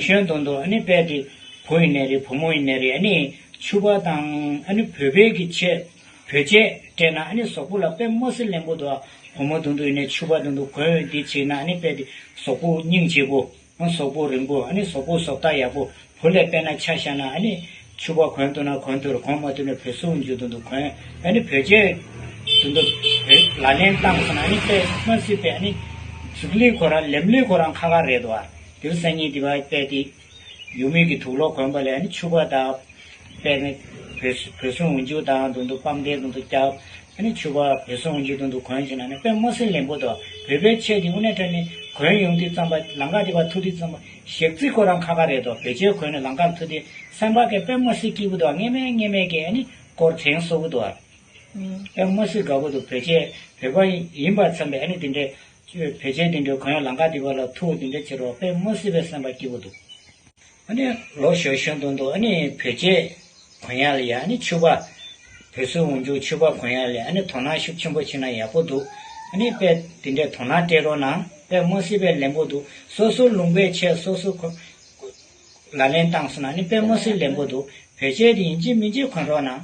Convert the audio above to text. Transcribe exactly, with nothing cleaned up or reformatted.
གཞོན་དུ་འདུག་ཨ་ནི་དཔེ་དེ་བུ་ཡིན་ནའི་རེད། བུ་མོ་ཡིན་ནའི་རེད། ཨ་ནི་ཕྱུ་པ་དང་ཨ་ནི་བོད་པའི་གི་ཆས་བོད་ཆས་སྤྲས་ན་ཨ་ནི་གཟུགས་པོ་ལ་དཔེ་མི་སྲིད་ལེན་པོ་འདུག་བུ་མོ་དུ་འདུག་ཡིན་ནའི་ཕྱུ་པ་དུ་འདུག་གོན་འདི་བྱས་ན་ཨ་ནི་དཔེ་དེ་གཟུགས་པོ་སྙིང་རྗེ་པོ། གཟུགས་པོ་རིང་པོ། ཨ་ནི་གཟུགས་པོ་བཟོ་ལྟ་ཡག་པོ། བུ་ལས་དཔེར་ན་ཆ་བཞག་ན་ཨ་ནི་ཕྱུ་པ་གོན་ཐུབ་ན་གོན་ཐུབ་རེད། གོན་མ་ཐུབ་ན་བོད་སྲུང་འཇུ་དུ་འདུག་གོན། ཨ་ནི་བོད་ཆས་དུ་འདུག་བོད་ལག་ལེན་བཏང་སོང་ན་ཨ་ནི་དཔེ་མི་སྲིད་པའི་ཨ་ནི་གཟུགས་ལས་ཁོ་རང་ལེམ་ལས་ཁོ་རང་ཁ་ཁ་རེད་དོ། ཨ་དེ་རུ་སང་ཉིན་དེ་བ་དཔེ་དེ་ཡུལ་མི་གི་དུག་ལོག་གོན་པ་ལས་ཨ་ནི་ཕྱུ་པ་དང་དཔེ་ནི་བོད་བོད་སྲུང་འཇུ་དང་དུ་འདུག་པང་གདན་དུ་འདུག་རྒྱབ། ཨ་ནི་ཕྱུ་པ་བོད་སྲུང་འཇུ་དུ་འདུག་གོན་བྱས་ན་ནི་དཔེ་མི་སྲིད་ལེན་པོ་དོ། བོད་པའི་ཆས་དེ་དངོས་གནས་དྲན་ནས་གོན་ཡོང་དུས་ཙམ་པ་ལམ་ཁ་དེ་བ་ཐུག་དུས་ཙམ་པ་ཞག་རྩི་ཁོ་རང་ཁ་ཁ་རེད་དོ། བོད་ཆས་གོན་ནས་ལམ་ཁར་ཐུག་དུས་སེམས་པ་གི་དཔེ་མི་སྲིད་སྐྱིད་པོ་དོ། ངེས་མེད་ངེས་མེད་ཀྱི་ཨ་ནི་སྐོར་དྲན་གསོ་བོ་དོ། དཔེ་མི་སྲིད་དགའ་པོ་འདུག་བོད་ཆས་བོད་པ་ཡིན་པ་ཙམ་པས་ཨ་ནི་དེ་འདྲའི་བོད་ཆས་དེ་འདྲའི་གོན་ལམ་ཁ་དེ་བ་ལ་ཐུག་དེ་འདྲ་བྱེད་རོགས་དཔེ་མི་སྲིད་པའི་སེམས་པ་སྐྱིད་པོ་འདུག་ཨ་ནི་ལོ་གཞོན་གཞོན་དུ་འདུག་ཨ་ནི་བོད་ཆས་གོན་ཡ་ལ་ཡ་ཨ་ནི་ཕྱུ་པ་བོད་སྲུང་འོག་འཇུག་ཕྱུ་པ་གོན་ཡ་ལ་ཨ་ནི་དོ་སྣང་ཤུགས་ཆེན་པོ་བྱེད་ན་ཡག་པོ་འདུག་ཨ་ནི་དཔེ་དེ་འདྲའི་དོ་སྣང་སྤྲད་རོགས་གནང་། དཔེ་མི་སྲིད་པའི་ལེན་པོ་འདུག་སོ་སོ་ལུང་པའི་ཆས་སོ་སོ་གོ་ལག་ལེན་བཏང་སོང་ན་ཨ་ནི་དཔེ་མི་སྲིད་ལེན་པོ་འདུག་བོད་ཆས་དེ་ཡིན་གཅིག་མིན་གཅིག་གོན་རོགས་གནང་།